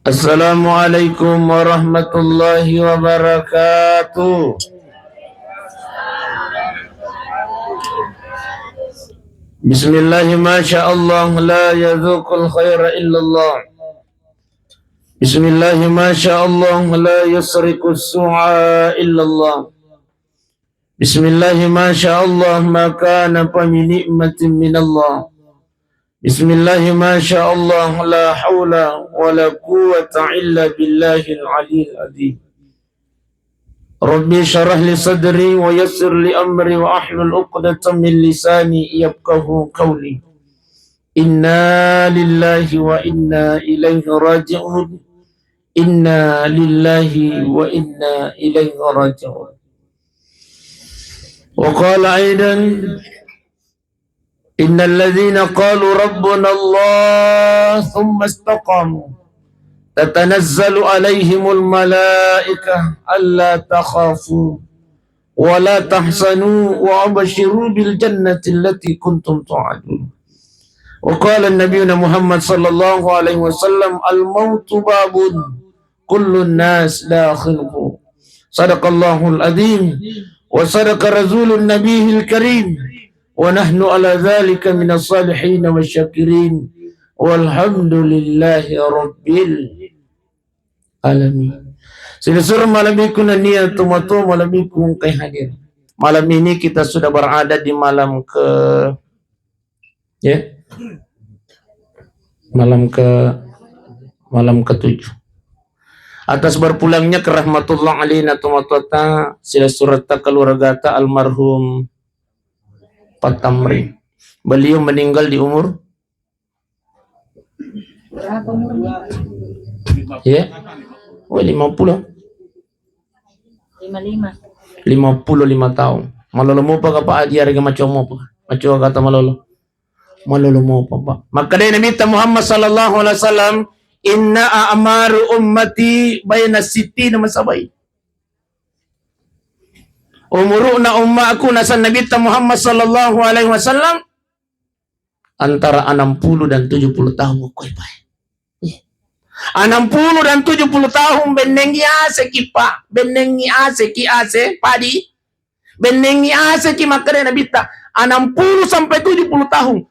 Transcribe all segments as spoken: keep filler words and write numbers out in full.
Assalamualaikum warahmatullahi wabarakatuh. Bismillah, masya Allah, la yadzuqul khaira illallah. Bismillah, masya Allah, la yasriqus su'a illallah. Bismillah, masya Allah, ma kana fa min ni'matin minallah. Bismillah, masya Allah, la haula wa la quwwata illa billahil aliyil azim. Rabbi syrah li sadri wa yassir li amri wa ahlul uqdatan min lisani yafqahu qawli. Inna lillahi wa inna ilaihi raji'un. Inna lillahi wa inna ilaihi raji'un. Wa qala aidan, innal ladzina qalu rabbuna Allah tsumma istaqamu tatanazzalu alaihimul malaikah alla takhafu wa la tahzanu wa absyiru bil jannati allati kuntum tu'adun. Wa qala nabiyuna Muhammad sallallahu alaihi wasallam, al mautu babun kullun nas dakhiluhu. Sadaqallahul azim wa sadaqa rasulun nabiyil karim wa nahnu ala dzalika minas salihin wasyakirin walhamdulillahi rabbil alamin. Silessureng malebbiku nennia tomatoa malebbiku engkae hadir. Malam ini kita sudah berada di malam ke, ya, malam ke, malam ketujuh. Atas berpulangnya ke rahmatullah alaina tomatoata, silessuretta keluargata almarhum Pak Tamrin. Beliau meninggal di umur Berapa umurnya? Ya. Oh, lima puluh. Lima lima. Lima puluh lima tahun. Malolo mopa ka Pak Haji, arega macoa mopa? Macoa kata malolo. Malolo mopa, Pak. Makkedai Nabitta Muhammad sallallahu alaihi wasallam, inna a'maru ummati baina sittina wa sab'in. Umuruna ummaku, naseng Nabitta Muhammad sallallahu alaihi wasallam, antara enam puluh dan tujuh puluh tahun ko e, Pak. Iya. Enam puluh dan tujuh puluh tahun bennengngi aseki, Pak. Bennengngi aseki, ase padi. Bennengngi aseki, makkeda Nabitta, enam puluh sampai tujuh puluh tahun.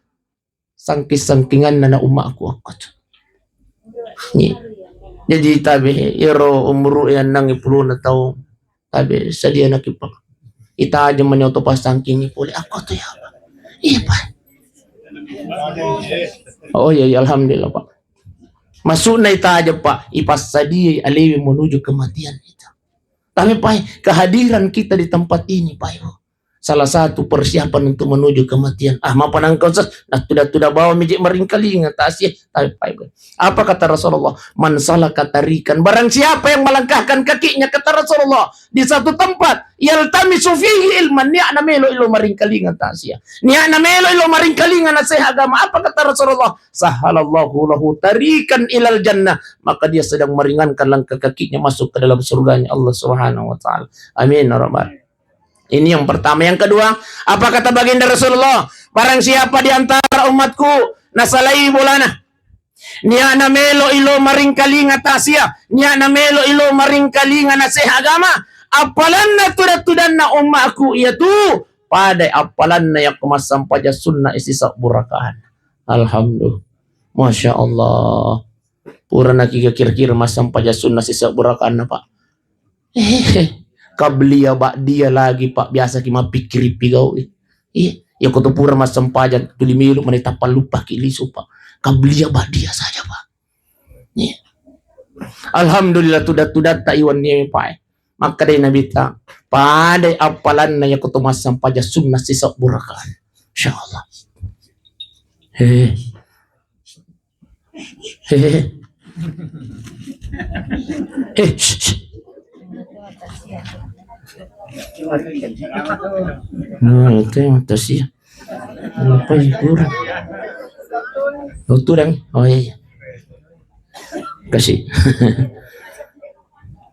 Sangking-sangkinganna na ummaku akko tu. Iya. Jadi tabe ero umuru e enneng puluh na tahun. Tabe sadia naki, Pak. Itajeng mani oto pasangkingi pole. Akko tu ya, Pak. Iya, Pak. Oh iya, iya, alhamdulillah, Pak. Masukna itajeng, Pak. Ipassadia alewe menuju kematian itu. Tapi, Pak, kehadiran kita di tempat ini, Pak, salah satu persiapan untuk menuju kematian. Ah, mapa nangka, Ustaz? Nah, tuda-tuda bawa mijik maringkalinga, tak sih. Tapi, Pak, apa kata Rasulullah? Man salaka tarikan. Barang siapa yang melangkahkan kakinya, kata Rasulullah, di satu tempat, yaltamisu fihi ilman, niatna melo ilo maringkalinga, tak sia. Niatna melo ilo maringkalinga nasihat agama. Apa kata Rasulullah? Sahhalallahu lahu tarikan ilal jannah. Maka dia sedang meringankan langkah kakinya masuk ke dalam surganya Allah Subhanahu wa Ta'ala. Amin ya Rabbal. Ini yang pertama. Yang kedua, apa kata baginda Rasulullah? Barang siapa di antara umatku nasalai bolana, niatna melo ilo maringkalinga tasia, niatna melo ilo maringkalinga nasihat agama, appalanna tuda-tudanna ummaku iyatu pada appalanna yakko massampaja sunna isi sabbu rakaat. Alhamdulillah. Masya Allah. Pura nakira-kira massampaja sunna sisa burakanna, Pak. Eh, kablia ba'dia lagi, Pak. Biasa ki mappikiri pigau. Iya, ya ko tu pura massampaja tuli melu mani tappa lupa ki lisu, Pak. Kablia ba'dia saja, Pak. Iya. Alhamdulillah, tuda-tudatta iwan ni, Pak. Makkedai Nabitta, padai appalanna ya ko tu massampaja sunna sisa burakan. Insyaallah. Eh. Hehehe. Eh, shh, shh. Nah, itu yang atas ya. Apa ya, kurang? Oh, tuh, Dang. Oh, iya, iya. Kasih.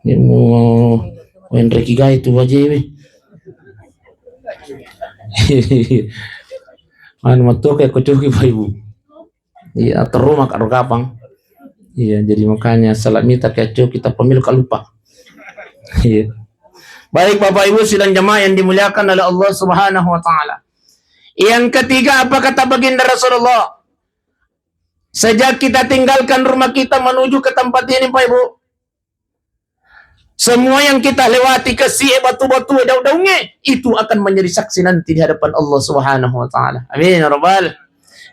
Ini mau main reki gai tu aja, weh. Anu, matu kayak kocoki, Pak Ibu. Iya, terus maka ro kapang. Iya, jadi makanya salat mita kacau kita pemilu kalupa. Iya. Baik, Bapak Ibu sidang jamaah yang dimuliakan oleh Allah Subhanahu wa Ta'ala. Yang ketiga, apa kata baginda Rasulullah? Sejak kita tinggalkan rumah kita menuju ke tempat ini, Pak Ibu, semua yang kita lewati, kesie, batu-batu, daung-daungnge, itu akan menjadi saksi nanti di hadapan Allah Subhanahu wa Ta'ala. Amin ya Rabbal.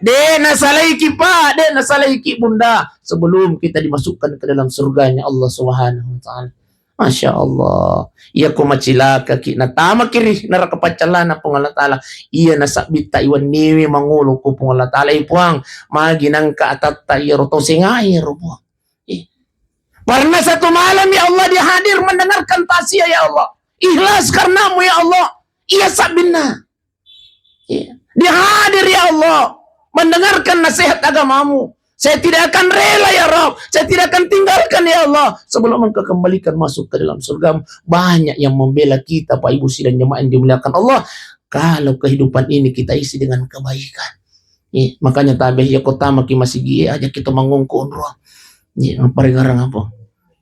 De nasalaiki, Pak, de nasalaiki, Bunda, sebelum kita dimasukkan ke dalam surganya Allah Subhanahu wa Ta'ala. Masya Allah. Iya ko macilaka ki, natamaki ri neraka paccallana Puang Allah Ta'ala. Iya nasabbitta iwenniwi mangolo ko Puang Allah Ta'ala. Eh, Puang, magi nangka atatta iya ro tau sengae ro, Puang. Eh. Pernah satu malam, ya Allah, dia hadir mendengarkan taksiah, ya Allah. Ikhlas karenamu, ya Allah. Iya sabbinna. Iya. Dia hadir, ya Allah, mendengarkan nasihat agamamu. Saya tidak akan rela, ya Rabb. Saya tidak akan tinggalkan, ya Allah, sebelum Engkau kembalikan masuk ke dalam surgamu. Banyak yang membela kita, Pak Ibu sidang jemaah yang dimuliakan Allah, kalau kehidupan ini kita isi dengan kebaikan. Iya, makanya tabe ya kota maki masigi, aja kita mangongko onro. Iya, apa rengarang apa?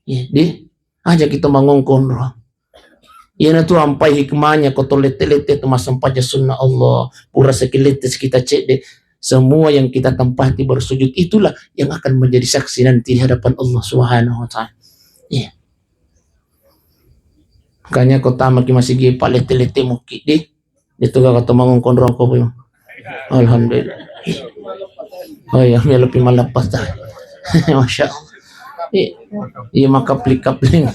Iya, di aja kita mangongko onro. Iyanatu ampai hikmahnya ko to lette-lette tu massempajang sunnah Allah. Pura sakillette kita cedde. Semua yang kita tempati bersujud itulah yang akan menjadi saksi nanti di hadapan Allah Subhanahu wa Ta'ala. Iya. Makanya ko tamaki masigi palette-lette mukki di. Itu kaka to mangongko onrong ko, Bimo. Alhamdulillah. Oh iya, melo pi malepas ta. Masya Allah. Iya, iya, makapling-kapling.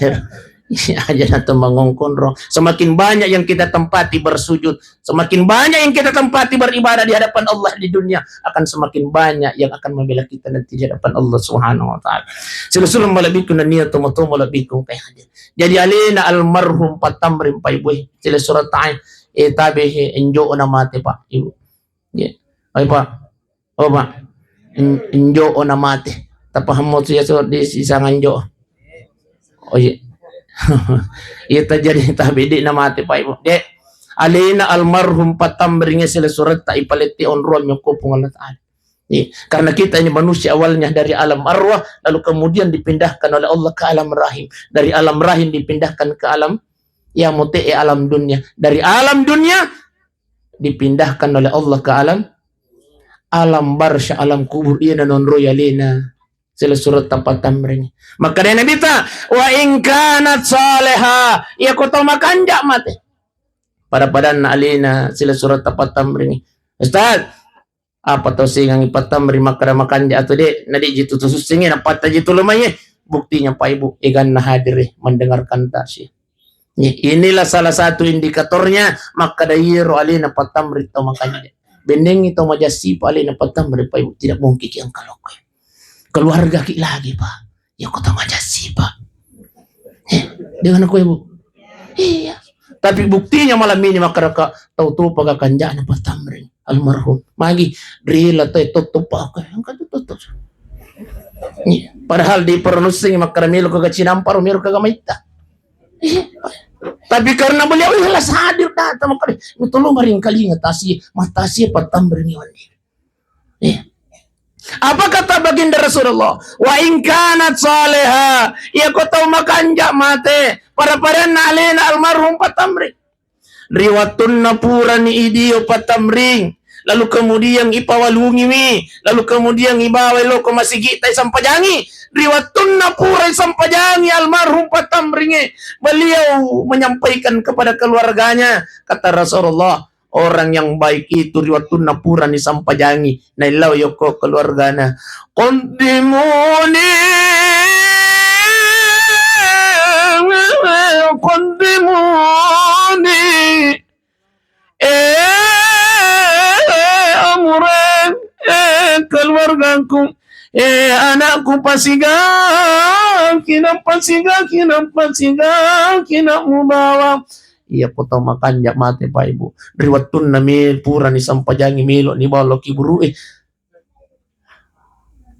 Iya, aja na to mangongko onrong. Semakin banyak yang kita tempati bersujud, semakin banyak yang kita tempati beribadah di hadapan Allah di dunia, akan semakin banyak yang akan membela kita nanti di hadapan Allah Subhanahu wa Ta'ala. Sila-sila malebbiku nania tomo-tomo lebbiku kayak hadir. Jadi alena almarhum Patamrin, Pak Ibu, eh, sila surat ta'ai, eh, tabe, eh, enjo na mate, Pak Ibu. Iya. Oi, Pak. Oh, Pak. En-, enjo na mate. Tapaham mo tu ya, so, di sisang enjo. Oh, iya. Iya, terjadi tabe de na mate, Pak Ibu. De, alena almarhum Patamringe sila surat ta ipalette onrong mi ko Puang Allah Ta'ala. Iya. Karena kita ini manusia awalnya dari alam arwah, lalu kemudian dipindahkan oleh Allah ke alam rahim. Dari alam rahim dipindahkan ke alam, ya, mute, eh, alam dunia. Dari alam dunia dipindahkan oleh Allah ke alam, alam barzah, alam kubur. Iya nanonroi alena sila surat ta Patamring. Maka dari Nabi ta, "Wa in kanat saleha." Iya ko tau makanja mate. Pada-padanna alena sila surat ta Patamring. Ustaz, apa tau sengangi Patamring makkada makanja atau de, na de jitu tu sussingi, na patta jitu lumai, eh. Buktinya, Pak Ibu, eganna hadir, eh, mendengarkan taksiah. Nih, inilah salah satu indikatornya, makkada iyaro alena Patamring tau makanja. Bennengi tau majasipa alena Patamring, Pak Ibu, tidak mungkin ki engka lokko. Keluarga ki lagi, Pak. Ya, ko tau majasipa. Eh, dengan aku, Ibu. Iya. Tapi buktinya malam ini makkada ka tau topa ga kanjana Patamring almarhum. Magi rela tau e totto pa, engka tu totto. Iya. Padahal di perenusing makkada melo ko ga cinampa ro melo ko ga maitta. Iya. Tapi karena beliau ikhlas hadir datang, makkada, "Mitolo maringkalinga taksiah, mataksiah Patamring wenni." Iya. Apa kata baginda Rasulullah? "Wa in kanat saleha." Iya ko tau makanja mate, pada-padanna alena almarhum Patamring. Ri wettunna purani idio Patamring, lalu kemudian ipawalungiwi, lalu kemudian ibawai loko masigitta isampajangi. Ri wettunna pura isampajangi almarhum Patamringe, beliau menyampaikan kepada keluarganya, kata Rasulullah, orang yang baik itu ri wettunna purani sampajangi, naillau yokko keluargana, "Qaddimuni, qaddimuni." Eh, amureng, eh, keluargaku, eh, anakku, pasigakina, pasigakina, pasigakina mubawa. Iya, ko tau makanja mate, Pak Ibu. Ri wettunna me purani sampajangi, melo ni bawa lo kuburu, eh.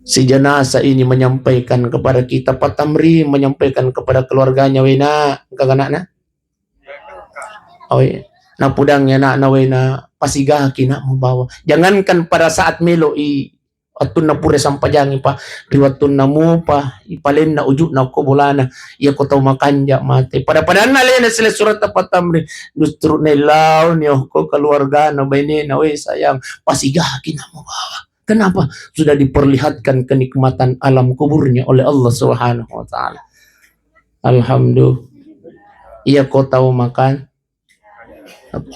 Si jenazah ini menyampaikan kepada kita, Patamring menyampaikan kepada keluarganya, "Wena, engka anakna?" Oh, iya. Napudang ya anakna, "Wena, pasigakina mubawa." Jangankan pada saat melo i Wettunna pura sampajangi, Pak, ri wettunna mupa, ipalenna uju'na okko bolana, iya ko tau makanja mate. Pada-padanna alena silessuretta Pak Tamrin, justru naillauni okko keluargana, bainena, weh sayang, pasigaki namubawa. Kenapa? Sudah diperlihatkan kenikmatan alam kuburnya oleh Allah Subhanahu wa Ta'ala. Alhamdulillah. Iya ko tau makan,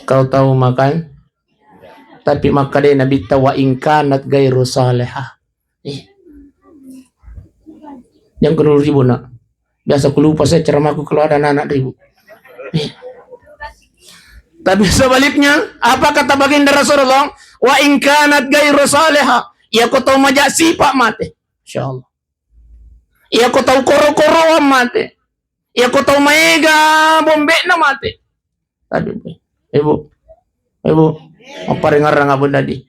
kau tau makan, tapi makkeda Nabitta, "Wa in kanat ghairu salihah." Eh. Yang kedua ribu nak. Biasa ku lupa saya ceramahku kalau ada anak-anak ribut. Eh. Tapi sebaliknya, apa kata baginda Rasulullah? "Wa in kanat ghairu salihah." Iya ko tau maja sipa mate. Insyaallah. Iya ko tau koro-koroan mate. Iya ko tau maega bombe'na mate. Tapi, Ibu, Ibu, mapparengngerang Abu Dadi.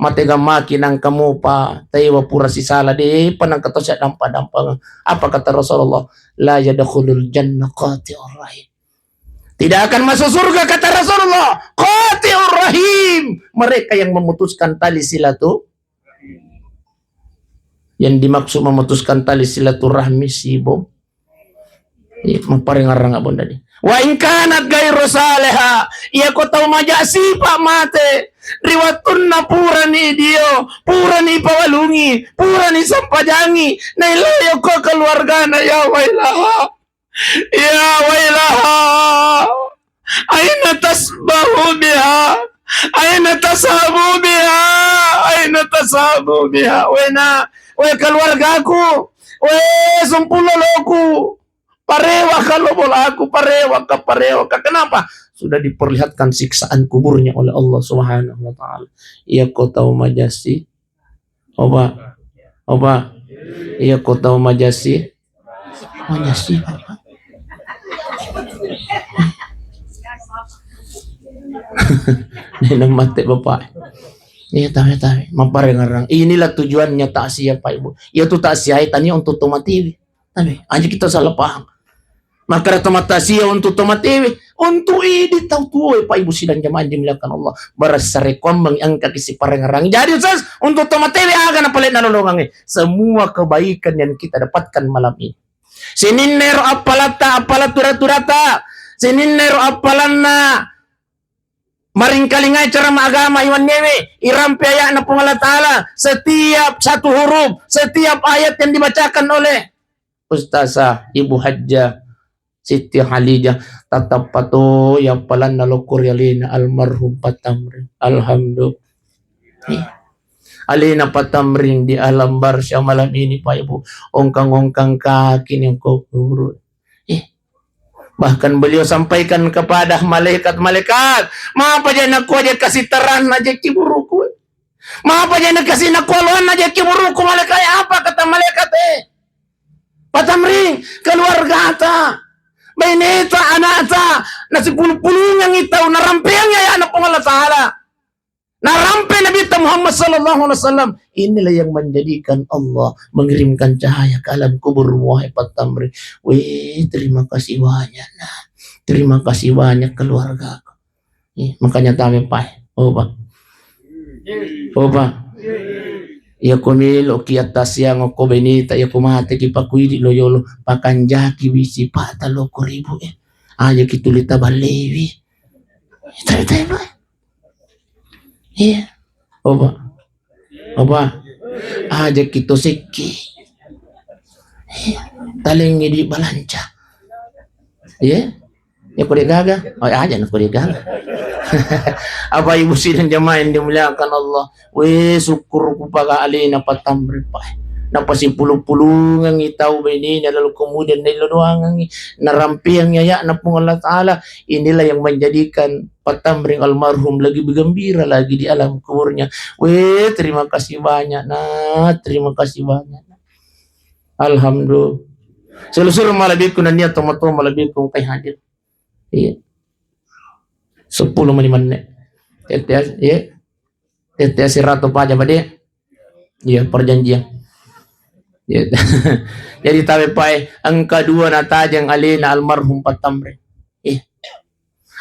Mate gammaki nangka mupa, taiwa pura sisala, depa nangka to sia dampa-dampang. Apa kata Rasulullah? "La yadkhulul jannah qati'ur rahim." Tidak akan masuk surga, kata Rasulullah, qati'ur rahim, mereka yang memutuskan tali silatu-, yang dimaksud memutuskan tali silaturahmi, sibong. Iya, mapparengngerang Abu Dadi. "Wa in kanat ghairu saleha," iya ko tau maja sipa mate, ri wettunna purani dio, purani pawalungi, purani sampajangi, nailai okko keluargana, ya wailaha. Ya wailaha. Aina tasbahu biha? Aina tashabu biha? Aina tashabu biha? Wena, we keluargaku, we sumpuloloku, parewa ka lo bolaku, parewa ka, parewa ka. Kenapa? Sudah diperlihatkan siksaan kuburnya oleh Allah Subhanahu wa Ta'ala. Iya ko tau majasi Oba, oba, iya ko tau majasi, majasi, Bapak. Nenek mate, Bapak. Iya, tahu, tahu. Mapparengngerang. Inilah tujuannya takziah, Pak Ibu. Iya tu takziah tania untuk tomatiwi. Tapi aja kita salah paham. Makkeda tomatoa sia untuk tomatewe, untuk idi tau tuo, Pak Ibu sidang jamaah yang dimuliakan Allah. Barang sarekkuammengngi engkaki siparengngerang. Jadi, Ustaz, untuk tomatewe aga napale nalolongangnge? Semua kebaikan yang kita dapatkan malam ini. Sininna ero appalatta, appala tura-turata. Sininna ero appalanna maringkalingai ceramah agama iwannewe, irampe ayatna Puang Allah Ta'ala, setiap satu huruf, setiap ayat yang dibacakan oleh Ustazah Ibu Hajjah Siti Halijah, tatappa to yappalanna lokko ri alena almarhum Pak Tamrin. Alhamdulillah. Alena Pak Tamrin di alam barzah malam ini, Pak Ibu, ongkang-ongkang kaki ni ko kubur. Eh, bahkan beliau sampaikan kepada malaikat-malaikat, "Mapa ja nakua ja kasi terang aja kuburku? Mapa ja nakasi nakua loan aja kuburku, malaikat?" Apa kata malaikat, eh? Pak Tamrin, keluargata, baineta, anakta, nasipulu-pulungengngi tau, narampeangngi ayatna Puang Allah Ta'ala. Narampe Nabitta Muhammad sallallahu alaihi wasallam. Inilah yang menjadikan Allah mengirimkan cahaya ke alam kubur, wahai Pak Tamrin. Weh, terima kasih banyak, nah. Terima kasih banyak, keluargaku. Eh, makanya tabe, Pak. Oh, Pak. Oh, Pak. Iya ko melo ki atas yang ko benita, iya ko mate ki pakuidi lo yolo, pakanjaki bisi pata lo ko ribu, eh. Aja ki tuli taballewi. Tabe, tabe, Pak. Iya. Oba. Oba. Aja kita sekki. Iya. Talengngi di balanca. Iya. Ya, kode gaga. Oh, aja na kode gaga. Apa ibu sidang jamaah yang dimuliakan Allah? Weh, syukur ku paga alena Pak Tamrin, Pak. Napasipulu-pulungengngi tau benina, lalu kemudian naillo doangengngi. Narampeangngi ayatna Puang Allah Ta'ala. Inilah yang menjadikan Pak Tamrin almarhum lagi bergembira lagi di alam kuburnya. Weh, terima kasih banyak, nah. Terima kasih banyak, nah. Alhamdulillah. Selusur malebbiku nennia tomatoa malebbiku engkai hadir. Iya. Sepuluh menit, menit. Tete, iya. Tete seratus paja, Pak, deh. Iya, perjanjian. Iya. Jadi, tabe, Pak, eh, engka dua natajeng alena almarhum Pak Tamrin. Iya.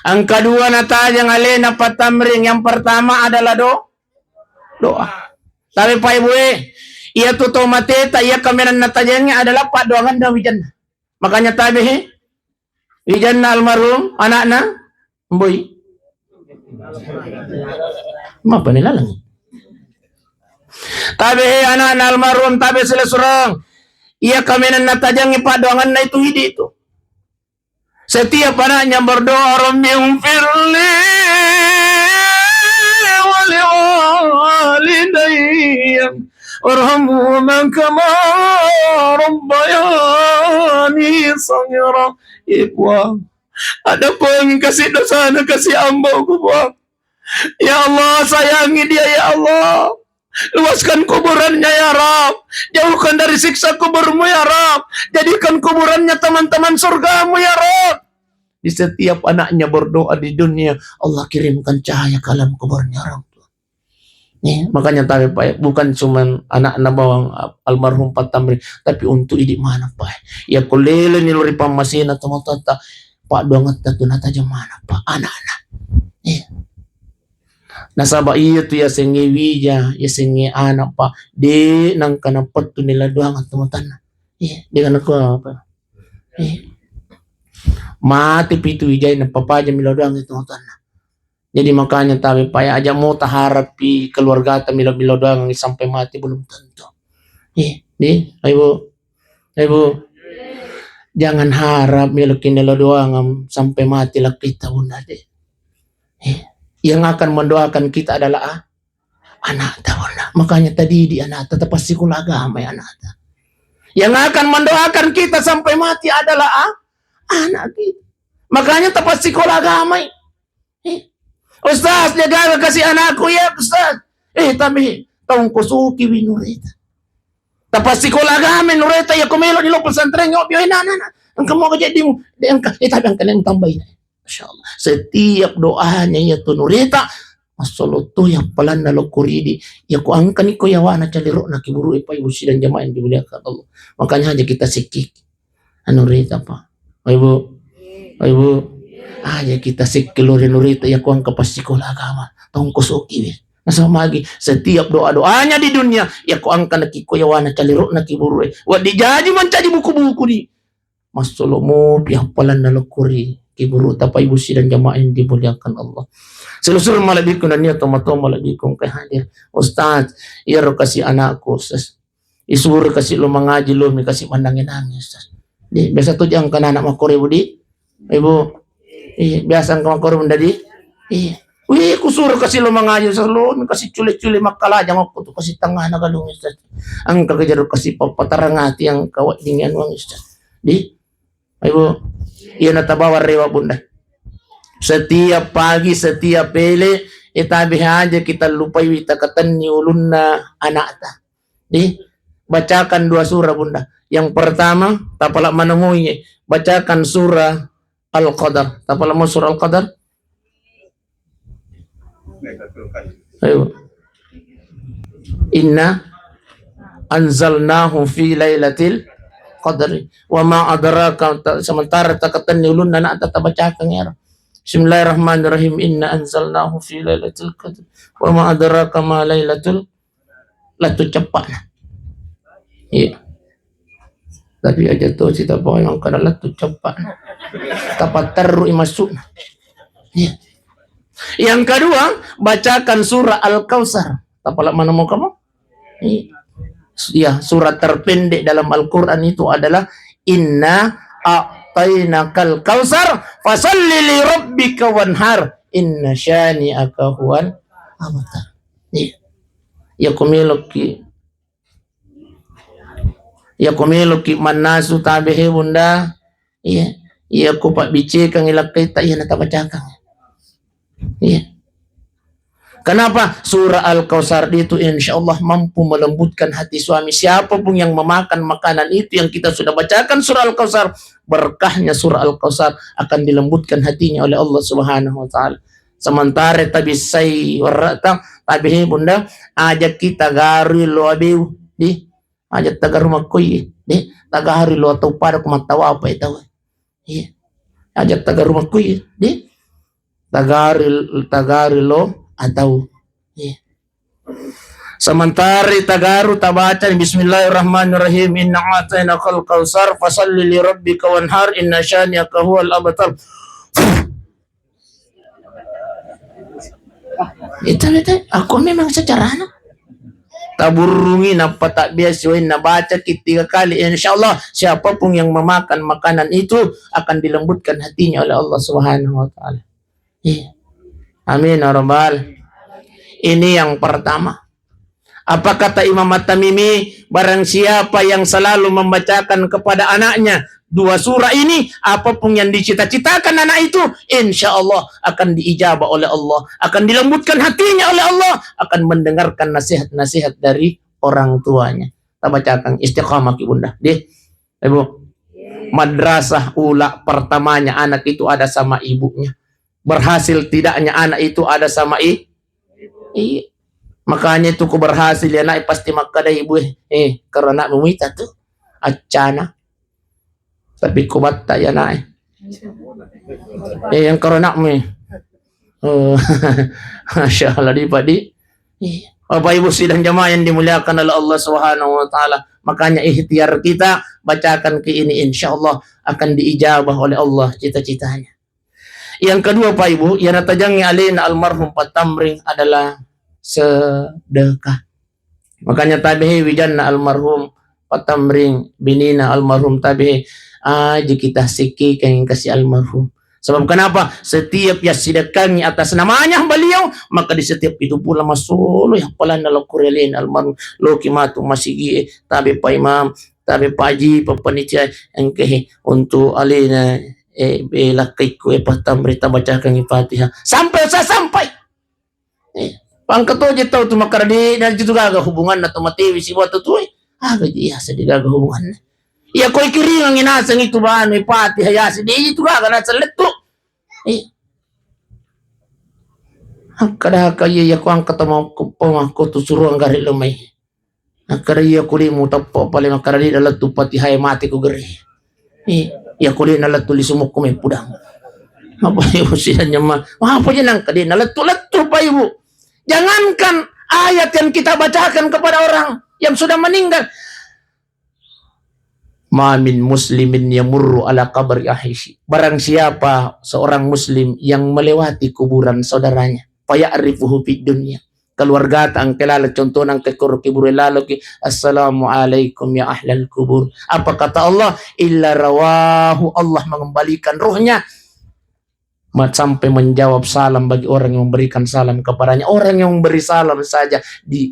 Engka dua natajeng alena Pak Tamrin. Yang pertama adalah do-, doa. Tabe Pak Ibu e, iya tu to mateta, iya kamenanna tajengnge adalah paddoanganna wijanna. Makanya tabe he, wijanna almarhum, anakna, mboi. Mapa ni lalang? Tabe he, anakna almarhum, tabe sila surang. Iya kamenanna tajengnge paddoanganna itu idi itu. Setiap anaknya berdoa, "Rabbi ighfirli wa liwalidayya warhamhuma kama rabbayani shaghira." Ya Puang, adapun kasih dosana, kasih ambo ku Puang. Ya Allah, sayangi dia, ya Allah. Luaskan kuburannya, ya Rabb. Jauhkan dari siksa kuburmu, ya Rabb. Jadikan kuburannya teman-teman surgamu, ya Rabb. Di setiap anaknya berdoa di dunia, Allah kirimkan cahaya ke alam kuburnya orang tua. Nih, makanya tabe Pak, bukan cuman anakna bawang almarhum Pak Tamrin, tapi untuk idi mana Pak. Ya kulele ni lori pammasena tomatoatta, paddoangetta tu natajeng mana Pak, anakna. Iya. Nasaba iya tu yasengnge wija, yasengnge anak Pak, de nangka napettu nila doang tomatoanna. Iya, de nako apa? Iya. Mate pitu wijai napapajang mila doang tomatoanna. Jadi makanya tabe Pak ya, aja mo taharapi keluargata mila-mila doang sampai mati, belum tentu. Iya, di, ayo Bu. Ayo Bu. Jangan harap mila kinela doang sampai mati lakkita Bunda de. Eh, yang akan mendoakan kita adalah a-, anakta, Bunda. Makanya tadi di anakta, tapassikola agama ya anakta. Yang akan mendoakan kita sampai mati adalah a-, anak kita. Makanya tapassikola agama. Eh, Ustaz, jaga kasih anakku ya, Ustaz. Eh, tapi tongkosoki winureta. Tapassikola agama nureta ya, ko melo di lo pesantren, yo, biar anak-anak. Engka mau jadi, engka, eh, tapi engka yang tambahin. Masya Allah. Setiap doanya iya tu nureta, massolo tu ya palanna lo kuridi. Ya ko angkani ko yawana calirokna kiburu e Pak Ibu sidang jamaah yang dimuliakan Allah. Makanya aja kita sikik. Anu rita Pak. Pak Ibu. Pak Ibu. Aja kita sikik lori nureta ya ko angka passikola agama. Tongkosoki wis. Nasaba magi setiap doa-doanya di dunia ya ko angka naki ko yawana calirokna kiburu e. Wa dijaji mancaji buku-buku di. Massolo mopi happalanna lokko ri kiburu'ta, Pak Ibu sidang jamaah yang dimuliakan Allah. Seluruh malebbiku nennia tomatoa malebbiku engka hadir. Ustaz, iyaro kasi anakku, Ustaz. Isuro kasi lo mangaji, lo mi kasi mannangi-nangi, Ustaz. Di, biasa tu jangka anak makkoro, Ibu, di. Ibu. Iya, biasa engka makkoro, Bunda, di. Iya. Wih, kusuro kasi lo mangaji, Ustaz, lo mi kasi cule-cule makkalajang aku tu kasi tengah na galung, Ustaz. Engka kejaro kasi pappatarangati engka wedding anuang, Ustaz. Di, Ibu, iya natabawa rewa, Bunda. Setiap pagi, setiap pele, etabe haja kita lupai wita katenni ulunna anakta. Di, bacakan dua surah, Bunda. Yang pertama, tapala manemui, bacakan surah Al-Qadar. Tapala mau surah Al-Qadar? Ayo. Inna anzalnahu fi lailatil qadri. Wa ma adraka, ta-, sementara takatenni ulunna nak tatabacakan ya. Bismillahirrahmanirrahim. Inna anzalnahu fi lailatul qadri. Wa ma adraka ma lailatul, lettu ceppa'na. Iya. Tapi aja to sita pokoknya engka lettu ceppa'na. Tapatterru i masukna. Iya. Yang kedua, bacakan surah Al-Kautsar. Tapala mana mau kamu? Iya. Ya, surat terpendek dalam Al-Quran itu adalah Inna a'tainakal kautsar, fasalli li rabbika wanhar, inna syani'aka huwal abtar. Iya. Ya, ko meloki, ya, ko meloki mannasu tabe he, Bunda. Iya. Iya, ko pabbicekang ilakkaitta, iya, natabacakan. Iya. Kenapa? Surah Al-Kautsar itu insya Allah mampu melembutkan hati suami. Siapapun yang memakan makanan itu yang kita sudah bacakan surah Al-Kautsar, berkahnya surah Al-Kautsar akan dilembutkan hatinya oleh Allah Subhanahu wa Ta'ala. Sementara tabissai warrata, tabe he, Bunda, aja kita garui lo abeu, di, aja tagaru makkoi, di, tagaru lo atau pada ku mattawa apa itu. Iya. Aja tagaru makkoi, di, tagari, tagari lo atau. Iya. Sementara tagaru tabaca, "Bismillahirrahmanirrahim. Inna a'tainakal kautsar, fasalli li rabbika wanhar, inna syani'aka huwal abtar." Itu, itu, aku memang sejarahnya. Taburrungi, nappa tabbiasa wae, nabacaki tiga kali. Insya Allah, siapapun yang memakan makanan itu akan dilembutkan hatinya oleh Allah Subhanahu wa Ta'ala. Iya. Amin, ya Rabbal. Ini yang pertama. Apa kata Imam At-Tamimi? Barang siapa yang selalu membacakan kepada anaknya dua surah ini, apapun yang dicita-citakan anak itu, insya Allah akan diijabah oleh Allah, akan dilembutkan hatinya oleh Allah, akan mendengarkan nasihat-nasihat dari orang tuanya. Tabacakan, istiqamah ki bunda. Deh, ibu, madrasah ula pertamanya anak itu ada sama ibunya. Berhasil tidaknya anak itu ada sama i-, iya. Makanya itu ku berhasil ya nak, pasti makkada ibu, eh, eh, karena anakmu mita tuh, accana. Tapi ku batta ya nak, eh. Eh, yang karena anakmu, eh. Oh, Masya Allah, di padi. Iya. Bapak Ibu sidang jamaah yang dimuliakan oleh Allah Subhanahu wa Ta'ala. Makanya ikhtiar kita, bacakan ke ini, insya Allah akan diijabah oleh Allah cita-citanya. Yang kedua, Pak Ibu, yang natajangi alena almarhum Pak Tamrin adalah sedekah. Makanya tabe he wijanna almarhum Pak Tamrin, binina almarhum tabe he, aja kita sikki keng kasih almarhum. Sebab kenapa? Setiap yang sedekahnya atas namanya beliau, maka di setiap itu pula masolo ya palanna lo kurelen almarhum, lo kimatu masigi, eh, tabe Pak Imam, tabe Pak Haji, Pak Panitia, engke he, untuk alena eh, bela kaikku, eh, Pak Tamrin tabacakan Fatihah. Sampai, saya sampai. Eh, pangka toje tau tu makkada de' na itu gaga hubunganna to matewi sibuat tu, eh. Aga ji yaseng de' gaga hubunganna. Iya, koi kiringang naseng itu banu, eh, Fatihah, Yasin, de' itu gaga naseng lettu. Eh. Akkada ka iya, iya ko angka to mau ko, pemangko tu suruh anggari lemai. Makkada iya kuli muteppa pale makkada de' nalettu Fatihah e mate ku gere. Eh, iya kuli nalettu lisu mukku mepudang. Apa ibu sidang jamaah? Wah, apa je nangka de' nalettu-lettu Pak Ibu. Jangankan ayat yang kita bacakan kepada orang yang sudah meninggal. Ma min muslimin yamurru ala qabri akhihi. Barang siapa seorang muslim yang melewati kuburan saudaranya, faya'rifuhu fid dunya. Keluargata engka laleng, contohna engka koro kubure laloki, "Assalamualaikum ya ahlal kubur." Apa kata Allah? "Illa rawahu," Allah mengembalikan rohnya ma-, sampai menjawab salam bagi orang yang memberikan salam kepadanya. Orang yang memberi salam saja di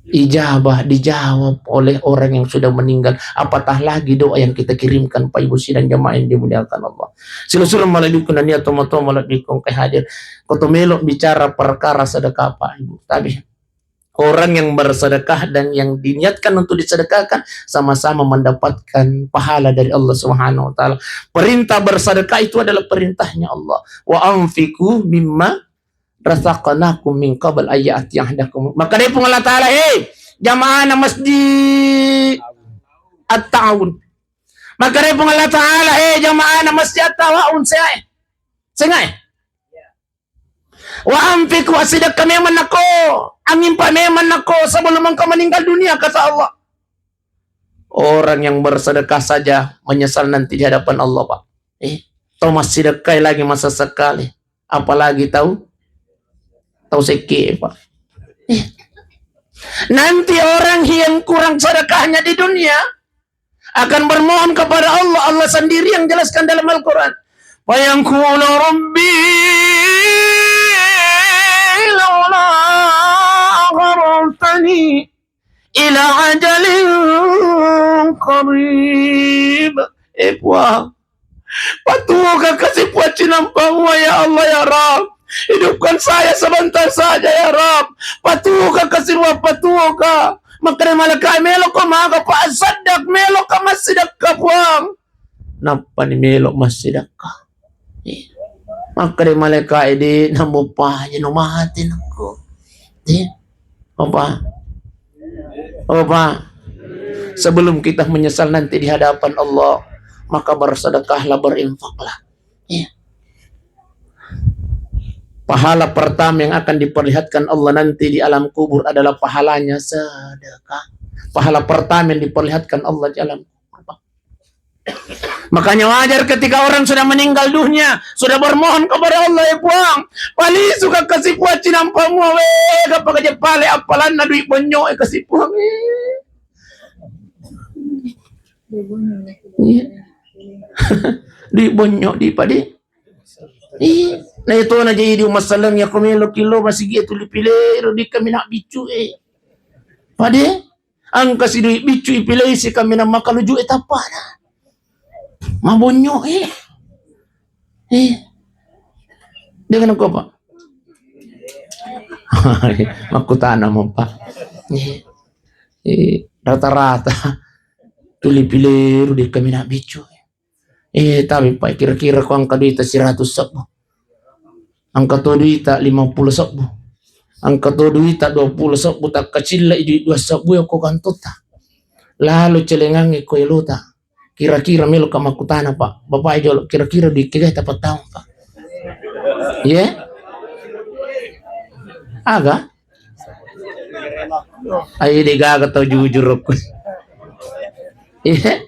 ijabah, dijawab oleh orang yang sudah meninggal. Apatah lagi doa yang kita kirimkan, Pak Ibu sidang jamaah yang dimuliakan Allah. Sila-sila malebbiku nania tomo-tomo malebbiku engka hadir. Koto melo bicara perkara sedekah, Pak Ibu. Tapi orang yang bersedekah dan yang diniatkan untuk disedekahkan sama-sama mendapatkan pahala dari Allah Subhanahu wa Ta'ala. Perintah bersedekah itu adalah perintahnya Allah. "Wa anfiqu mimma razaqnakum min qabl an ya'tiya ahadakum." Makkeda Puang Allah Ta'ala, "He, jamaahna Masjid At-Ta'awun." Makkeda Puang Allah Ta'ala, "He, jamaahna Masjid At-Ta'awun, sengae. Sengae. Wa anfiqu, assidekka memang nako, angimpa memang nako sebelum engkau meninggal dunia," kata Allah. Orang yang bersedekah saja menyesal nanti di hadapan Allah, Pak. Eh, tau massidekkai lagi masa sekali. Apalagi tau, tau sekke, Pak. Eh. Nanti orang yang kurang sedekahnya di dunia akan bermohon kepada Allah. Allah sendiri yang jelaskan dalam Al-Quran. Fayaqulu rabbi laula akhartani ila ajalin qarib. Eh, Puang, patuoka kasi Puang cinampa mua, ya Allah, ya Rabb. Hidupkan saya sebentar saja, ya Rabb. Patuoka kasi mua, patuoka. Makkeda malaika, meloka maga, Pak, saddak, meloka massidekka, Puang. Nappani melo massidekka. Eh, makkeda malaika, edi nambo paja no mati nengko. Eh, apa? Apa? Sebelum kita menyesal nanti di hadapan Allah, maka bersedekahlah, berinfaklah. Ya. Pahala pertama yang akan diperlihatkan Allah nanti di alam kubur adalah pahalanya sedekah. Pahala pertama yang diperlihatkan Allah di alam kubur, Pak. Makanya wajar ketika orang sudah meninggal dunia, sudah bermohon kepada Allah, "Ya Puang, palisuka kasi Puang cinampa mua, we, kapaka je pale appalanna dui bonyo e kasi Puang, we." Iya. Dui bonyo di padi. Ih, na itu na jadi di rumah saleng ya ko melo kilo masigi tuli pilero di kami nak bicu e. Pade, angka si dui bicu ipilei si kami nak makaluju e tapana. Mabonyo e. Eh. Dengan apa, Pak? Makkutana mo, Pak. Eh. Eh, rata-rata tuli pilero di kami nak bicu. Eh, tapi Pak, kira-kira ko angka duita seratus sebbu. Angka to duita lima puluh sebbu. Angka to duita dua puluh sebbu, takkacilla i duit dua sebbu ya ko kantota. Lalu celengangnge ko elota. Kira-kira melo ka makkutana, Pak. Bapak e jolo, kira-kira duit kegai tapattama, Pak? Ye? Aga? Ayo deh gaga tau jujur aku. Ye?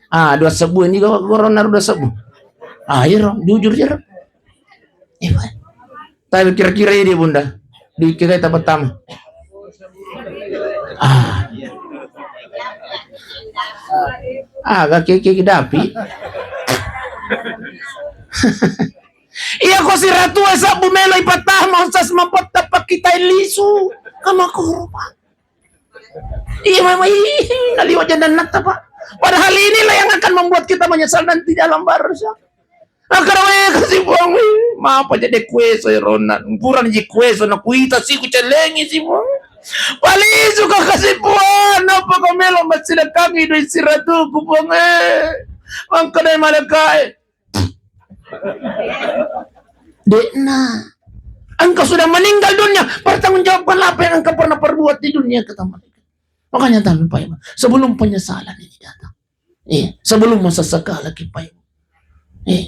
Ah, dua sebbu ini gua corona dua sebbu. Ah, iya ro, jujur ya ro. Iya, Pak. Tapi kira-kira ini Bunda, di kira kita pertama. Ah. Ah, gak kiki dapi. Iya ko siratu sebbu melo ipatah mau sas mapetta pakitai lisu. Kama koro, Pak. Iya, memang, ih, naliwat jangan nata, Pak. Padahal inilah yang akan membuat kita menyesal nanti dalam barzakh. Akara we kasi Puang, we. Mapa jadi kueso ya rona. Umpuran ji kueso na kuita si ku celengi si Puang. Palisuka kasi Puang, napa ko melo masina kami doi siratu ku Puang, eh. Mangka doi malaikat, eh. De'na. Engkau sudah meninggal dunia, pertanggungjawabkan apa yang engkau pernah perbuat di dunia, kata malaikat. Makanya tahu, Pak Ibu, sebelum penyesalan ini datang, eh, sebelum masa sekala, Pak Ibu, eh,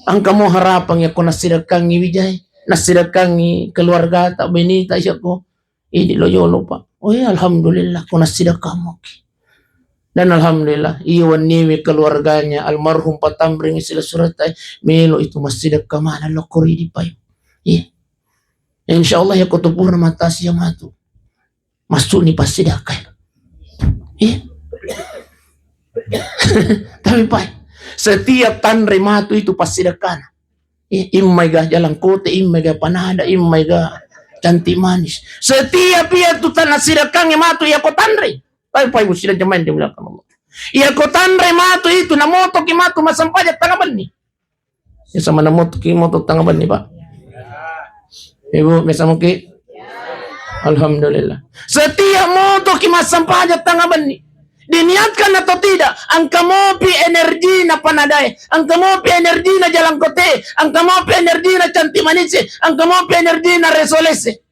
engkau mau harapan ya ko nasidakangi wijai, nasidakangi keluarga tak benita ya ko Idi lo yolo, Pak. Oh iya, alhamdulillah, ko nassidakkamoki. Dan alhamdulillah, iya wenniwi keluarganya almarhum Patamring sila suratai melo itu massidakka mana lo kori di pai. Iya. Insya Allah ya kotopurna matasi ya matu. Masuk ni passidakai. Iya. Tapi Pak, setiap tanre matu itu passidakkana. Eh, immai ga jalangkote, immai ga panada, immai ga cantik manis. Setiap iya tu tanah sidakangnge matu iya ko tanre. Tapi Pak Ibu sidang jamaah yang dimuliakan Allah. Iya ko tanre matu itu namotoki matu massempajang tanga benni. Ya sama namotoki moto tanga benni, Pak. Ibu, biasa muki? Alhamdulillah. Setiap motoki massempajang tanga benni. Diniatkan atau tidak, engka mopi energina panadae, engka mopi energina jalangkote, engka mopi energina cantik manise, engka mopi energina resolese.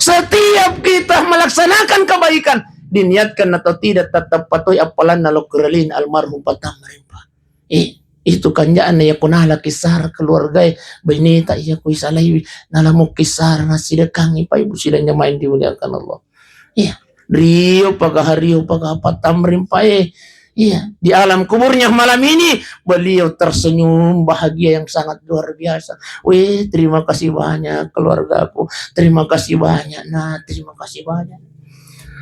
Setiap kita melaksanakan kebaikan, diniatkan atau tidak, tetap patuhi appalanna lokkerelin almarhum Patamring, Pak. Eh, itu kanja'na iya ko nala kissara keluargae, baineta iya ko isalaiwi, nala mo kissara nasidakangngi, Pak Ibu sidang jamaah yang dimuliakan Allah. Iya, rio paga hario paga Patamring, Pak, eh. Iya, di alam kuburnya malam ini beliau tersenyum bahagia yang sangat luar biasa. Weh, terima kasih banyak keluargaku. Terima kasih banyak, nah, terima kasih banyak.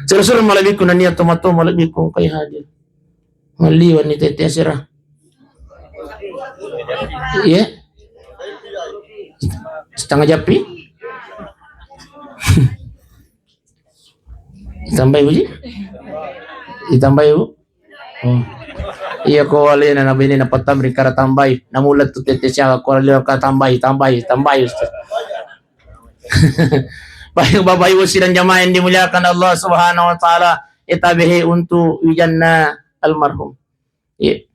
Sura-sura malebbiku nania tomatoma malebbiku kai hadir. Malliwenni tette asera. Iya. Setengah japi. Tambai, Bu, ji? Ditambai, Bu? Oh. Iya, ko alena na bene na Patamring kara tambai. Namulla tu tette siaga ko alena ka tambai, tambai, tambai, Ustaz. Baik, Bapak Ibu sidang jamaah yang dimuliakan Allah Subhanahu wa Ta'ala, etabehe untuk wijanna almarhum. Iya.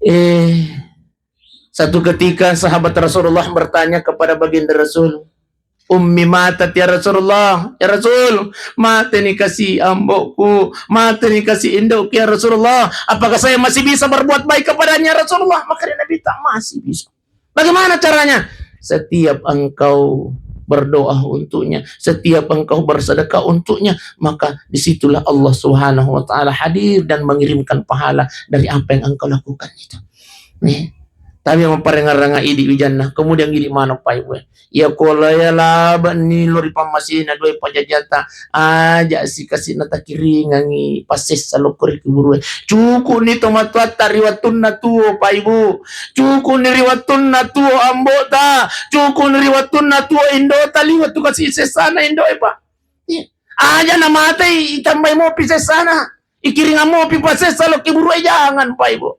Eh, satu ketika sahabat Rasulullah bertanya kepada baginda Rasul, "Ummi matat ya Rasulullah, ya Rasul, mateni kasi ambo'ku, mateni kasi indo'ku ya Rasulullah. Apakah saya masih bisa berbuat baik kepadanya ya Rasulullah?" Maka dia Nabi tak masih bisa. Bagaimana caranya? Setiap engkau berdoa untuknya, setiap engkau bersedekah untuknya, maka disitulah Allah Subhanahu wa Ta'ala hadir dan mengirimkan pahala dari apa yang engkau lakukan itu. Nih. Tapi yang parengngerang idi wijanna, kemudian idi mana pai we. Ya kola ya laba ni lo ri pammasena dua pajajata, aja sikasi na takiringangi pasessa lokko ri kuburue. Cukup ni to matuatta ri wattunna tuo, Pak Ibu. Cukup ni ri wattunna tuo ambota, cukup ni ri wattunna tuo indota, liwat tu kasi sessana indoe, Pak. Iya. Aja na matei, itambai mopi sessana. Ikiringang mopi pasessa lo kuburue, jangan, Pak Ibu.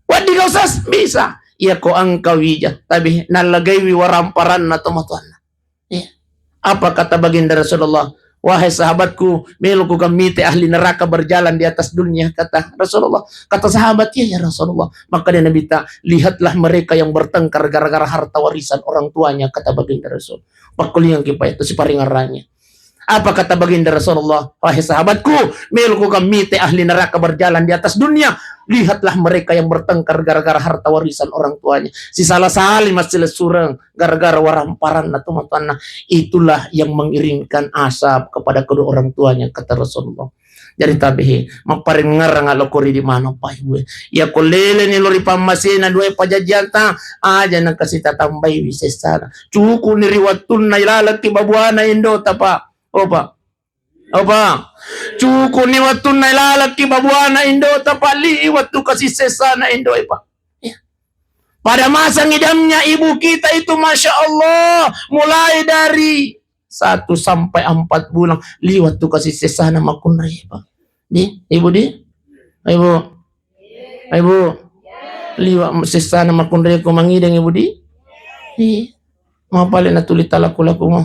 Wedding kau ses, bisa. Iya ko engka wija, tapi nallagaiwi waramparanna tomatoanna. Iya. Apa kata baginda Rasulullah? "Wahai sahabatku, meloku kammite ahli neraka berjalan di atas dunia," kata Rasulullah. Kata sahabat, "Iya, ya Rasulullah." Maka dia Nabi ta, "Lihatlah mereka yang bertengkar gara-gara harta warisan orang tuanya," kata baginda Rasul. Pakkulingang ki pa itu siparingerrangi. Apa kata baginda Rasulullah? "Wahai sahabatku, meloku kammite ahli neraka berjalan di atas dunia. Lihatlah mereka yang bertengkar gara-gara harta warisan orang tuanya." Sisala-sali massilessureng gara-gara waramparanna tomatoanna. Itulah yang mengiringkan asap kepada kedua orang tuanya, kata Rasulullah. Jadi tabehe, mapparengngerang lokko idi mana pai we. Iya ko leleni lo ri pammasena dua pajajianta, aja na kasi tatambaiwi sessana. Cukup ni ri wattunna ilalekki babuana indota, Pak. Opa. Opa. Cukup ni wattunna ilalekki babuana indota, Pak, liwat tu kasi sessana indoe, Pak. Iya. Pada masa ngidamnya ibu kita itu, Masya Allah, mulai dari satu sampai empat bulan, liwat tu kasi sessana makkunrai, Pak. Di, Ibu di? Ibu. Ibu. Liwat sessana makkunrai ko mangideng, Ibu di? Iya. Mapale natuli talaku-laku mo.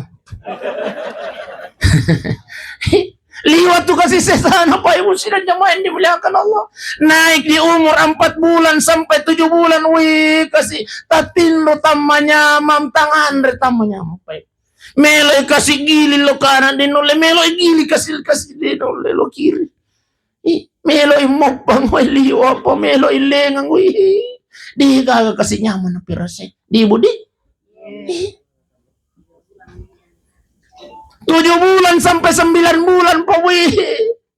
Liwat tu kasi sessana, Pak Ibu sidang jamaah yang dimuliakan Allah. Naik di umur empat bulan sampai tujuh bulan, wih, kasi tatinro tammanyamang, tanganre tammanyamang, Pak Ibu. Meloi kasi gili lo kanan, de nulle, meloi gili kasi, kasi de nulle lo kiri. Ih, meloi moppang, woi, liwa apa, meloi lengang, wih. Di gaga kasi nyaman apa rasai. Di Ibu di? Ih. Tujuh bulan sampai sembilan bulan, Pak, wih.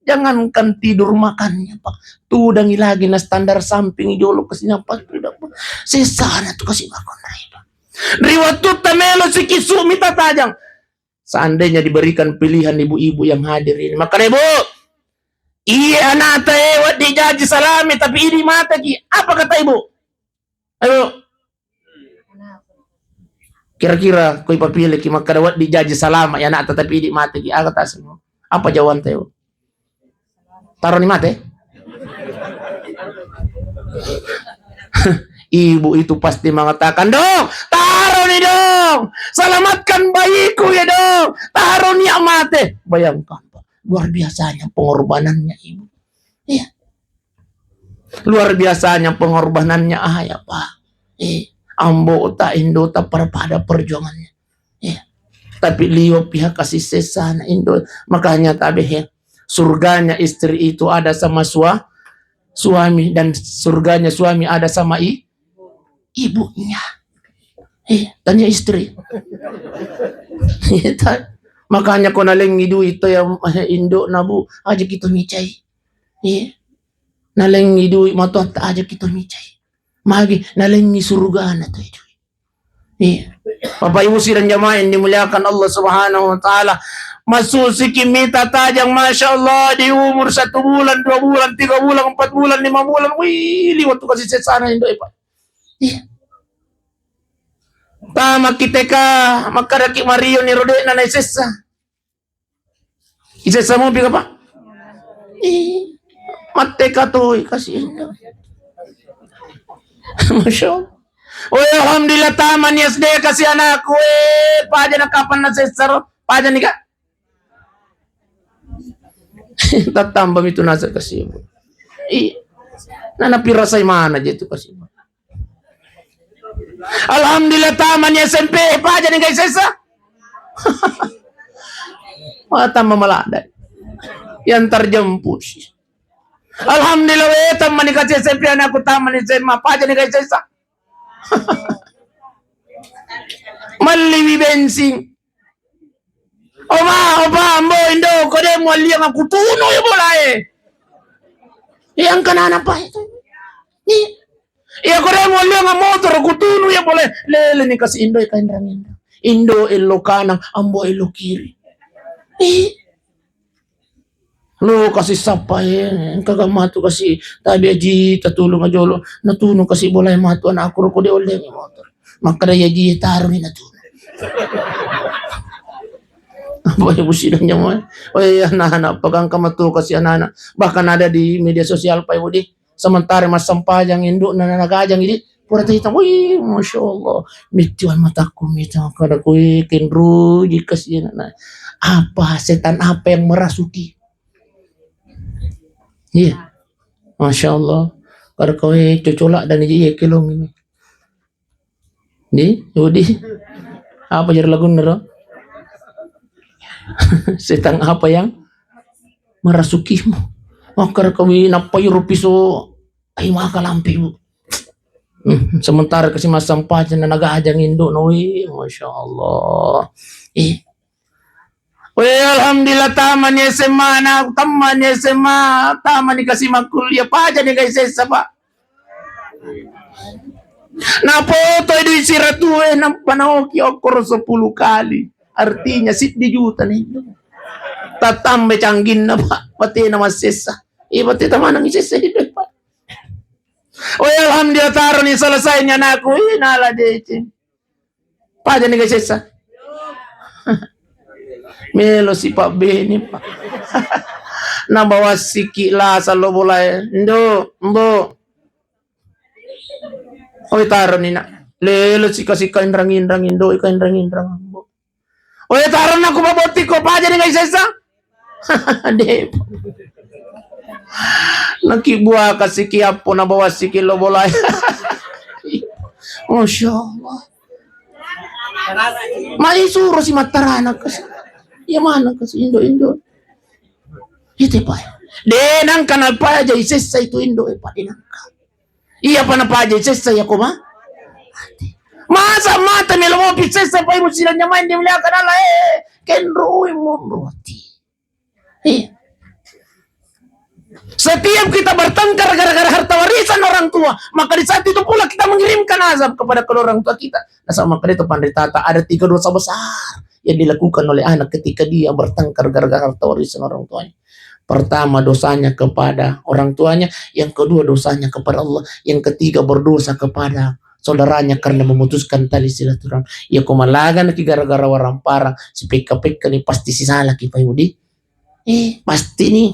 Jangankan tidur makannya, Pak. Tudangi lagi na standar samping jolo kasi napa tudang, Pak. Sessana tu kasi makkunrai, Pak. Ri wattutta melo sikisumi tatajang. Seandainya diberikan pilihan ibu-ibu yang hadir ini, maka Ibu, iya anakta e wedding jaji salami tapi idi mateki. Apa kata Ibu? Ayo. Kira-kira koi papileki makkada wedding jaji salama ya anakta tapi idi mateki. Aga taseng? Apa jawanta, Ibu? Taroni mate? Ibu itu pasti mengatakan, "Dong, taroni dong. Selamatkan bayiku ya dong. Taroni ya mate." Bayangkan, Pak, luar biasanya pengorbanannya ibu. Iya. Luar biasanya pengorbanannya ayah, Pak. Eh, ambota, indota pada, pada perjuangannya. Iya. Tapi liwa pihak kasih sesana indo. Makanya tabe he, surganya istri itu ada sama sua-, suami, dan surganya suami ada sama i-, ibunya. Eh, tanya istri. Iya, ta-, makanya ko nalengi duit to ya, eh, indo nabu, aja kita micai. Iya. Nalengi duit matoatta aja kita micai. Magi nalengi surgana to itu. Iya. Bapak Ibu sidang jamaah yang dimuliakan Allah Subhanahu wa Ta'ala. Masuk siki mita tajang, Masya Allah, di umur satu bulan, dua bulan, tiga bulan, empat bulan, lima bulan. Wih, liwat tu kasih sesana indo, Pak. Iya. Tama kita ka, maka daki Mario ni rodena na sesa. Isessa mopi ka, Pak? Ih, matte ka toi, kasihan. Masya Allah. Woi, alhamdulillah, tamani S D kasi anakku. Eh, paja na kapan na sessaro? Paja ni, Kak? Tattamba mitu nasa kasi. Ih, nana pirasai mana je tu kasi. Alhamdulillah, tamani S M P, eh, paja ni, guys, sessa. Matamma maladde. Yang terjemput. Alhamdulillah, we, tammani kasi S M P anakku, tammani S M A, paja ni kasi sessa. Malliwi bensin. Oma, opa, ambo, indo, ko de mualliang aku tunu ya bolae. Yang kena apa itu? Ni, ya ko de mualliang motor aku tunu ya bolae. Lele ni kasi indo kainrang-inrang. Indo ello kanang, ambo ello kiri. Ih. Lo kasi sappa, eh, engka ga matu kasi tabe aji tatulung ajolo, natunu kasi bolae matu anakku, roko de ollengi motor. Makkeda ya ji, taroni natunu. Apa ya musidang jamaah? Oh iya, anak-anak, pegang kama tu kasi anak-anak. Bahkan ada di media sosial, Pak Ibu, di sementara massempajang indukna nagajang idi, pura taita, wih, masya Allah, mitiwan matakku, mita kada kui kenruji kasihan anak. Apa setan apa yang merasuki? Iya, masya Allah, kada kui cocolak dan iya kelong ini. Di, Yudi. Apa jadi lagu nero? Setan apa yang merasukimu? Makar kami napai rupiso, ai maka lampimu. Hmm, sementara kasi massempajang nagajang induk nawi, masya Allah. Eh, Weh, alhamdulillah, tamani S M A, na tamani S M A, tamani kasi makkuliah, paja ni kai sessa, Pak. Napoto dui siratu, eh, nappa naoki okkoro sepuluh kali. Artinya siddi juta ni. Tatambe cangginna, Pak. Patena massessa. Iya, pate tamanang sessa itu, Pak. Weh, alhamdulillah, taroni selesai ni anakku. Ih, nala deceng. Paja ni gasessa. Melo si Pak Beni, Pak. Nabawa siki lasa lo bolae. Ndo, mbo. Oi, taroni nak. Lelo si kasi kainrang-inrang, indo kainrang-inrang, mbo. Oi, tarona ku mabotti ko paja ni gasessa. De. Naki buah kasiki appo nabawa siki lo bolae. Masya Allah. Mai suro si mattarana kasi. Iya mana kasi indo-indo. Itu, Pak. De nangka napaja isessa itu indo, eh, Pak, de nangka. Iya pa napaja isessa iya ko ma. Masa mata melo mopi sessa, Pak Ibu sidang jamaah yang dimuliakan Allah, eh, kenroi monro ati. Iya. Setiap kita bertengkar gara-gara harta warisan orang tua, maka di saat itu pula kita mengirimkan azab kepada kedua orang tua kita. Nasaba makkeda itu panritata, ada tiga dosa besar yang dilakukan oleh anak ketika dia bertengkar gara-gara harta warisan orang tuanya. Pertama, dosanya kepada orang tuanya, yang kedua, dosanya kepada Allah, yang ketiga, berdosa kepada saudaranya karena memutuskan tali silaturahmi. Ya, ko malaga naki gara-gara waramparang, sipekka-pekka ni pasti sisalaki, Pak Ibu di. Eh, pasti ni.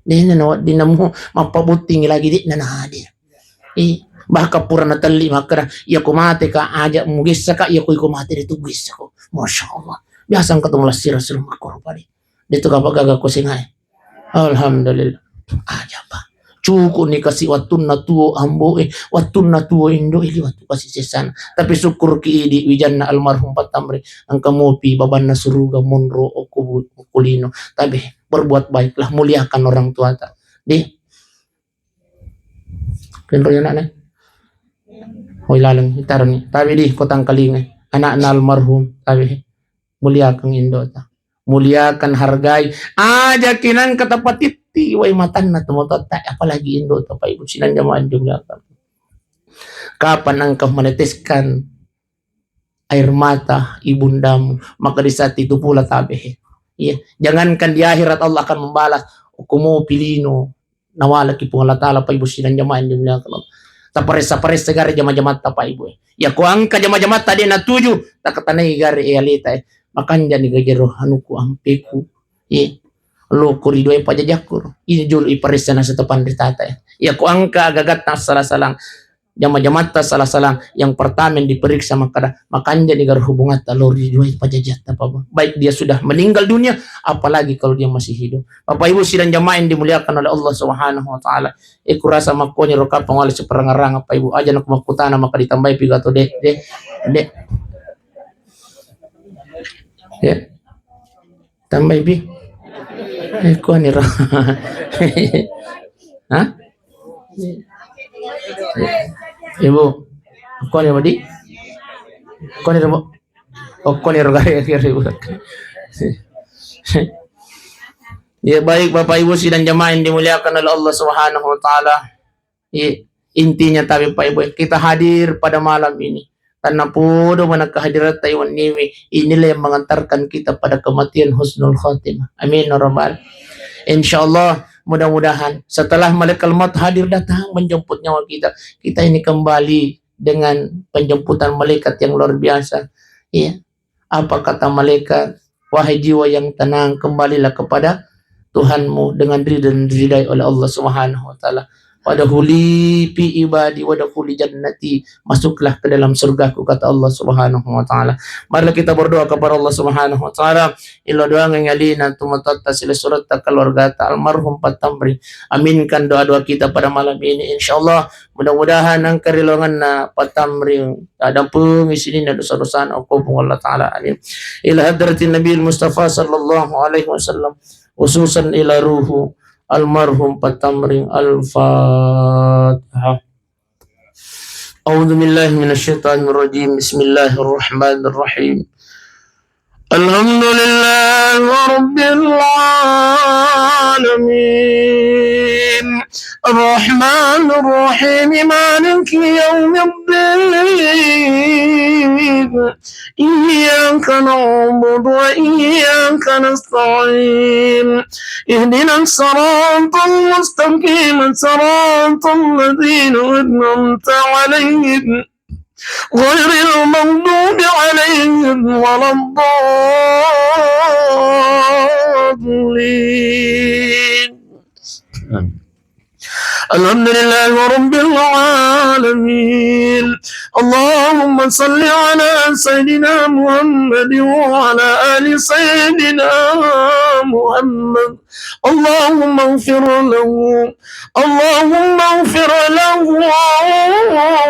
Dena nawedding namo mappabottingi lagi, de nana hadir. Eh, bahkan pura natelli makkeda, iya ko mate ka aja mugessa ka, iya ko iko mate de tu gessa ko. Masya Allah. Biasa engka tu malassira sira makkoro pade. De tu kapa gaga ko sengae. Alhamdulillah. Aja pa. Cukup ni kasi wattunna tuo ambo e, wattunna tuo indo e, liwat tu kasi sessana. Tapi syukur ki idi wijanna almarhum Pak Tamri, engka mopi babanna suruga monro okko bu-, okko lino. Tapi berbuat baiklah, muliakan orang tuata. Di kenro ya anaknya. Oi laleng itaroni. Tapi di kotang kalinga. Anakna almarhum. Tapi muliakan indota. Muliakan, hargai. Aja kinang kata patitti wai matanna tomatoatta, apalagi indota, Pak Ibu sidang jamaah yang dimuliakan. Kapan engkau meneteskan air mata ibundamu, maka di saat itu pula tabe. Iya, jangankan di akhirat Allah akan membalas. Okko mopi lino nawalaki Puang Allah Taala, Pak Ibu sidang jamaah yang dimuliakan Allah. Taparessa-paressa gare jama-jamatta, Pak Ibu. Ya ko engka jama-jamatta de natuju, takatanai gare e aleta e. Makanjani gajero anuku ampeku. Ye. Lo ko ridua e pajajakku. Ini jolo iparessa nasaba panritata e. Ya ko engka gagatta salah-salah jama-jamatta salah-salah, yang pertama yang diperiksa makkeda, makanjani gare hubungatta lao ri duai pajajatta, Pak. Baik dia sudah meninggal dunia, apalagi kalau dia masih hidup. Bapak Ibu sidang jamaah yang dimuliakan oleh Allah Subhanahu wa Ta'ala. Eh, kurasa makkoniro kapang wale seperang-arang, Bapak Ibu. Aja nak makkutana maka ditambahi pigato, de, de, de. Ya. Tambai pi. Eh, kuaniro. Hah? Ibu. Kuaniro, Di? Kuaniro, Bu? Oh, kuaniro, gare, gare, Bu. Ya, baik, Bapak Ibu sidang jamaah yang dimuliakan oleh Allah Subhanahu wa Ta'ala. I-, intinya tapi, Pak Ibu, kita hadir pada malam ini. Tanna podo mana kehadiratta wenniwi, inilah yang mengantarkan kita pada kematian husnul khatimah. Amin ya rabbal. Insya Allah, mudah-mudahan setelah malaikat maut hadir datang menjemput nyawa kita, kita ini kembali dengan penjemputan malaikat yang luar biasa. Iya. Apa kata malaikat? "Wahai jiwa yang tenang, kembalilah kepada Tuhanmu dengan ridha dan diridai oleh Allah Subhanahu wa Ta'ala. Wadkhuli fi ibadi wadkhuli jannati." Masuklah ke dalam surgaku, kata Allah Subhanahu wa Ta'ala. Marilah kita berdoa kepada Allah Subhanahu wa Ta'ala. Ilo doangngi alina, tomatoatta, silessuretta, keluargata almarhum Pak Tamrin. Aminkan doa-doa kita pada malam ini. Insya Allah, mudah-mudahan engka rilongenna Pak Tamrin, tadampengi sininna dosa-dosana, okko Puang Allah Ta'ala. Amin. Ila hadratin Nabi Mustafa sallallahu alaihi wasallam, khususan ila ruhu almarhum Pak Tamrin. Al-Fatihah. A'udzu billahi minasy syaithanir rajim. Bismillahirrahmanirrahim. الحمد لله رب العالمين. الرحمن الرحيم. مالك يوم الدين. إياك نعبد وإياك نستعين. اهدنا الصراط المستقيم. صراط الذين أنعمت عليهم. غير المغضوب عليهم ولا الضالين. آمين. الحمد لله رب العالمين. اللهم صل على سيدنا محمد وعلى آل سيدنا محمد. اللهم اغفر له. اللهم اغفر له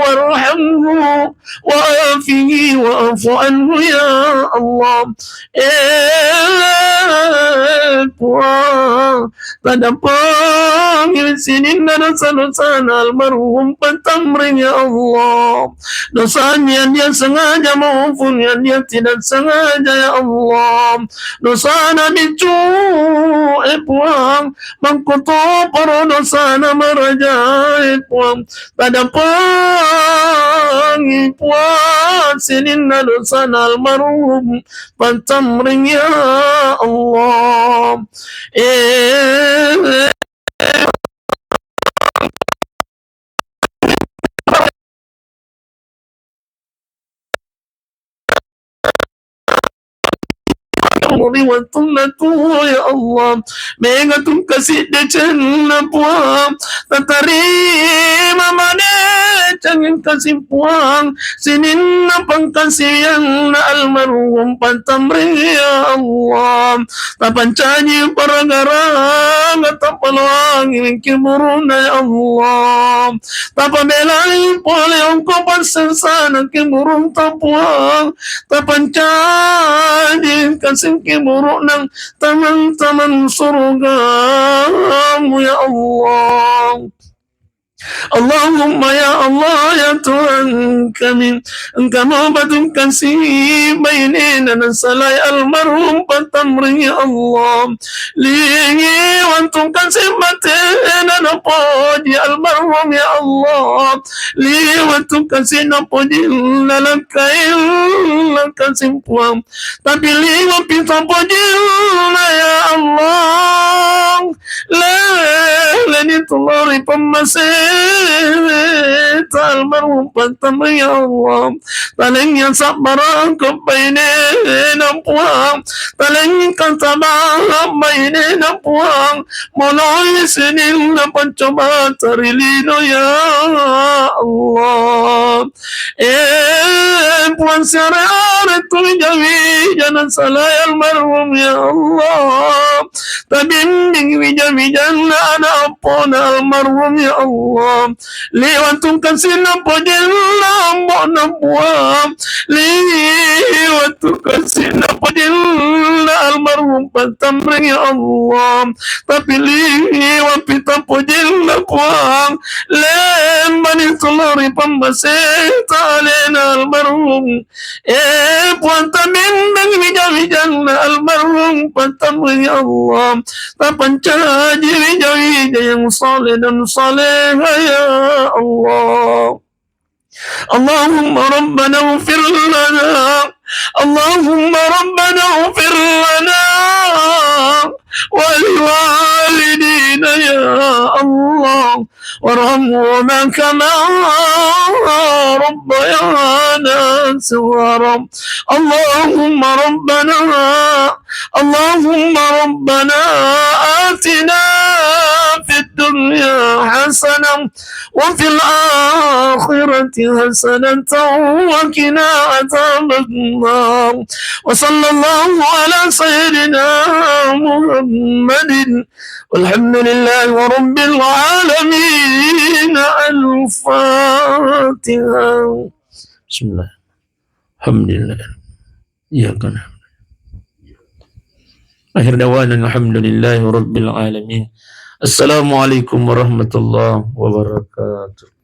وارحمه وعافه واعف عنه يا الله. Eh, Puang, tadampengi sininna dosa-dosana almarhum Pak Tamrin, ya Allah. Dosanya yang dia sengaja maupun yang dia tidak sengaja, ya Allah. Dosana biccu, eh, Puang, mangkotoparo dosana maraja, eh, Puang. Tadampengi, Puang, sininna dosana almarhum Pak Tamrin, ya Allah. Eh, Muri wattunna tuo, ya Allah. Mega tungkasi decenna, Puang. Tatarima madeceng kasi, Puang. Sininna pangkasiwianna almarhum Pak Tamrin, ya Allah. Tapancaji paragaraga, tapaloangi kuburuna, ya Allah. Tapabelai pole ongko passengsana kuburutta, Puang. Tapancaji kasi kuburuna tamang-tamang surgamu, ya Allah. Allahumma, ya Allah, ya Tuhan kami, Engka mapatungkasi bainena nasalai almarhum Pak Tamrin, ya Allah. Liwang tungkasi batena napoji almarhum, ya Allah. Liwang tungkasi napoji nalakkai lakasi, Puang. Tapi liwang pito pojinna, ya Allah. Leleni tulori pemmaseta almarhum Pak Tamrin, ya Allah. Talengngi sabbara ko bainena, Puang. Talengngi kasaba bainena, Puang. Moloi sininna pancoba tarilino, ya Allah. Eh, Puang, siare-are tu wija-wija nasalai almarhum, ya Allah. Tabimbing wija-wijanna ana appona almarhum, ya Allah. Allah. Liwattukeng sininna pojinna ambo'na Puang. Liwattukeng sininna pojinna almarhum Pattamring, ya Allah. Tapi liwappi tappojinna Puang. Lembani tulori pammaseta alena almarhum. Eh, Puang, tabimbing wija-wijanna almarhum Pattamring, ya Allah. Tapancaji wija-wija yang saleh dan salehah, ya Allah. اللهم ربنا اغفر لنا. اللهم ربنا اغفر لنا ولوالدينا يا الله، وارحمهما كما ربيانا صغارا. اللهم ربنا، اللهم ربنا آتنا في الدنيا حسنة وفي الآخرة حسنة وقنا عذاب النار. وصلى الله على سيدنا محمد والحمد لله رب العالمين. الفاتحة. بسم الله. الحمد لله. إياك نعبد. آخر دعوانا الحمد لله رب العالمين. السلام عليكم ورحمة الله وبركاته.